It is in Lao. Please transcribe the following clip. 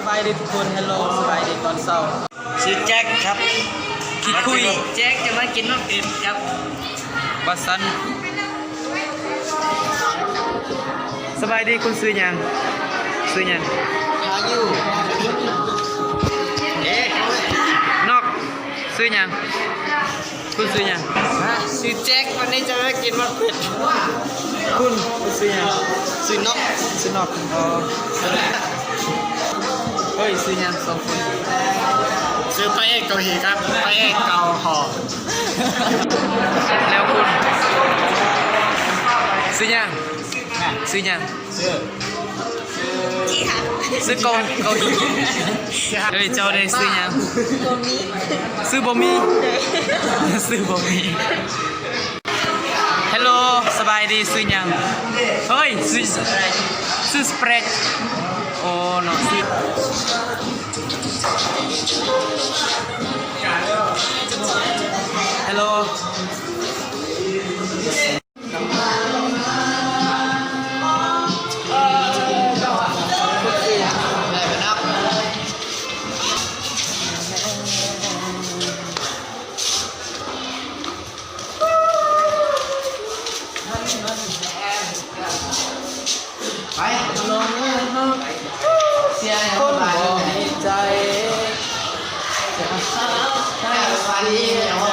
ສະບາຍດີທຸກຄົນ ເຮລໂລ ສະບາຍດີຕອນເຊົ້າ. ຊື່ແຈັກຄັບ ຂີ້ຄຸຍ. ແຈັກຈະມາກິນໝາກເຜັດກັບ ວ່າຊັ້ນ. ສະບາຍດີ ຄຸນຊື່ຫຍັງ? ຊື່ຫຍັງ? ພາຍຸ. ເອ ນອກ. ຊື່ຫຍັງ? ຄຸນຊື່ຫຍັງ? ຊື່ແຈັກ ວັນນີ້ຈະມາກິນໝາກເຜັດ. ຄຸນ ຄຸນຊື່ຫຍັງ? ຊື່ນອກ. ຊື່ນອກ. ອໍ ເຮີ້ຍ ຊື່ຫຍັງສອງຄົນ? ຊື່ພະເອກເກົາຫຼີກັບພະເອກເກົາຫໍ. ແລ້ວຄຸນຊື່ຫຍັງ? ຊື່ຫຍັງ? ຊື່ ຊື່ເກົາ ເກົາຫຼີ. ເອີຍ ເຈົ້າເດ ຊື່ຫຍັງ? ບໍ່ມີ. ຊື່ບໍ່ມີ. ຊື່ບໍ່ມີ. ເຮລໂລ ສະບາຍດີ ຊື່ຫຍັງ? ເຮີ້ຍ ຊື່ ຊື່ສະເປຣດ. ໂອ້ເນາະ ຊື່ ເຮລໂລ. ໄປ ເສຍຫຍັງ ຄົນບໍ່ມີໃຈ ຈະຫາໃຫ້ຝັນດີ.